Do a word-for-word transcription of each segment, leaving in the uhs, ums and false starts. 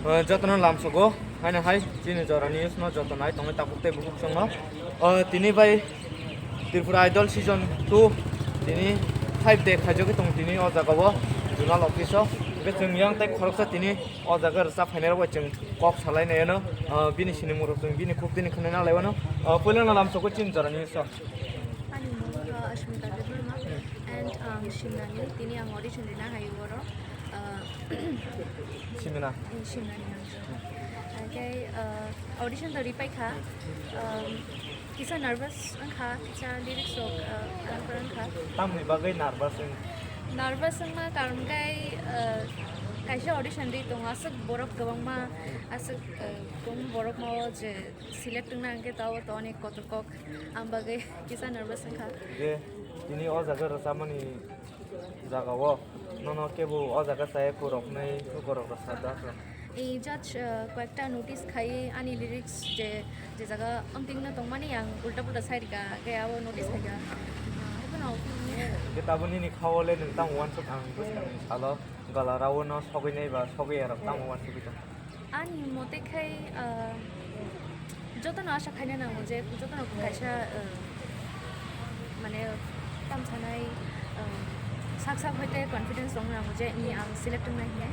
Uh, jotono lamsogo, haino hai, chini jora news no joto nai tongo, takhuk tei bukhuk chwngno. Uh, tini bai Tripura Idol season two, tini five day khaijagwi tongo tini o jaga o, zonal office o. Hwnkhe chwng yang tei khoroksa tini o jaga rwchap phainai rok bai chwng kok salai nai ano, uh, bini sinimung rok chwng bini khuk tini khwnwi na lai mano. Uh, puila no lamsogo chini jora news o. Ani mung, uh, Ashmita Debbarma and ang Shimlani, tini ang audition rina hai oro. Uh, Simina. Eh, Simlani ang. Okay, uh, audition to ripai kha. Um, kisa nervous wngkha, kisa lyrics rok, uh, ang wngkha. Tamni bagwi nervous wng? Nervous wngma karon kai, uh, kaisa audition ri tongo, aswk borok kwbangma, aswk, uh, kwbangma borok ma o je select wngna hwnkhe tao to onek kotor kok, ang bagwi kisa nervous wngkha. Je tini o jaga rwchapmani jaga o nono kebo o jaga chaya kuroknai lukurok rwchapjak rok? Ei judge, uh, koyekta notice khai ani lyrics je, je jaga amtingno tongmani ang ulta pulta sai rika, khe abo notice khaika. Ah, abo no. Hwnkhe tabuk nini khao le nwng tamo uansuk ang bwskangni salo gala rao no sogwi nai ba sogwi ya rok tamo uansugwi tong? Ani mote khai, ah, jotono asa khaina nango je jotono kaisa, ah, mane tam sanai, ah, sak sak hoite confidence rok nango je ni ang select wngnai hinwi.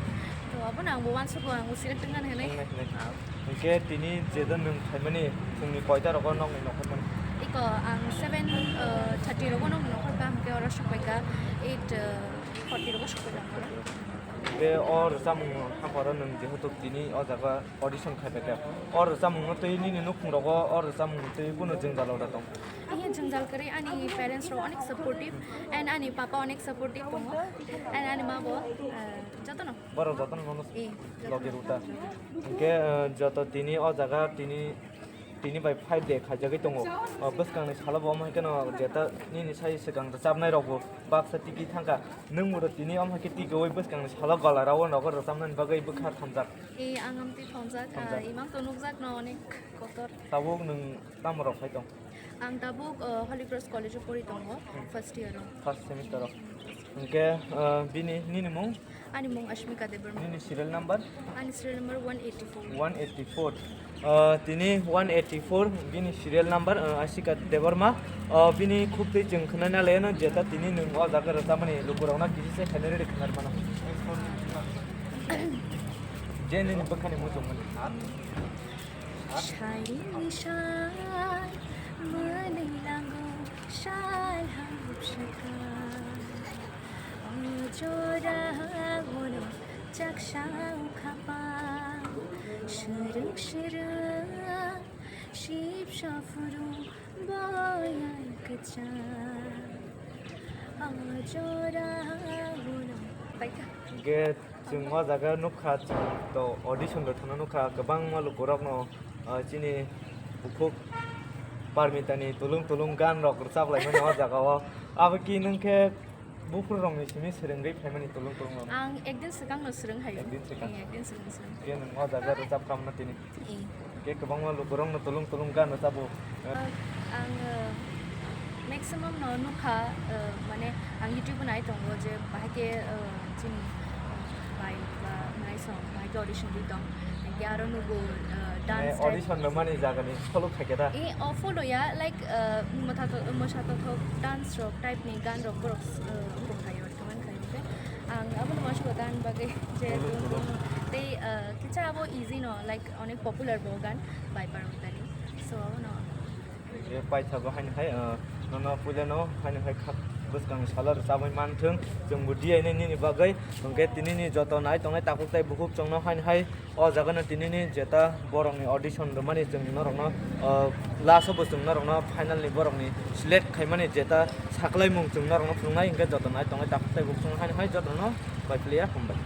To abono ang bo uansugo ang bo select wngnani hinwi. Wngnai hinwi. Ah. Hwnkhe tini jedo nwng phaimani phungni koita rogo nokni nokhormani? Iko ang seven, ah, thirty rogo nokni nokhor ka hwnkhe oro sokpaika eight, ah, forty rogo sokpaika ang oro. Hwnkhe o rwchapmung hapharo nwng jehetu tini o jaga audition khai phaikha. O rwchapmungno twi nini nukhung rogo o rwchapmung twi kunu jwngjal ora tong? Iya, jwngjal kwrwi, ani parents rok onek supportive and ani papa onek supportive tongo and ani ma bo, eh, jotono. Borok jotono nono Eh, logi rwta. Hwnkhe, eh, joto tini o jaga tini tini bai five day khaijagwi tongo. O bwskangni salo bo omo hai kheno jeta nini sai swkang rwchapnai rokbo baksa tiki thangkha. Nwng bo tini omo hai khe tiki oi bwskangni salo gala rao nogo rwchapnani bagwi bwkha thamjak. E, ang amtwi thamjak, ah, Thamjak. Imang to nukjak no onek kotor. Tabuk nwng tamo rok phai tong? Ang tabuk, ah, Holy Cross College o pori tongo, Hmm. First year o. First semester o. Hwnkhe, ah, bini, nini mung? Ani mung Ashmika Debbarma. Nini serial number? Ani serial number one eighty-four. One eighty-four. Ah, tini one eighty-four, bini serial number, ah, Ashika Debbarma. Ah, bini khuk twi chwng khwnana leno jeta tini nwng o jaga rwchapmani lukurokno kisi se khainwi ready khwnar mano. Je nini bwkhani muchungmani. Shaini shai mwnwi lango shal hapsaka. O jora ono chaksa ukhapa srwk srwk sip sopuru boyai kwchak. O jora ono. Baikha. Hwnkhe chwng o jaga nukha, chwng to audition rw thangna nukha, kwbangma lukurokno, ah, chini bukhuk Parmitani tulung tulung gan rok rwchap laimani o jaga o. Abo ki nwng khe buphuru rokni simi swrwngwi phaimani tulung tulung rok? Ang ekdin swkang no swrwng hai. Ekdin swkang. Ang ekdin swkang swrwng. Khe nwng o jaga rwchap kha mano tini? Ee. Khe kwbangma lukurokno tulung tulung gan rwchabo. Ang, uh, maximum no nukha, uh, mane ang YouTube nai tongo je bahai khe, uh, chini, uh, bai ba nai song bahai khe audition di tong. Hingke aro nugo, uh, dance Mane type. Audition no mani jaga ni follow khaikhe da? Eh, oh, follow ya, like, uh, motha to, mosa to thok dance rok type ni gan rok borok, uh, borok khayo. Ang abono uansukha gan bagwi je tei, ah, kisa abo easy no, like, onek popular bo gan bai Parmitani. So, abono. Je paithago haino hai, ah, nono puilano haino hai khak bwskang salo rwchabwi manthwng, chwngbo diyaini nini bagwi. Hwnkhe tinini joto nai tongnai takhuk tei bukhuk chwngno haino hai O jaga no tini ni jeta borok ni audition rwmani chwng norok no, ah, last o bo chwng norok no final ni borok ni select khaimani jeta saklaimung chwng norok no phunuknai hwnkhe joto nai tongnai takhuk tei bukhuk chwng haino hai joto no bai piliya hambai.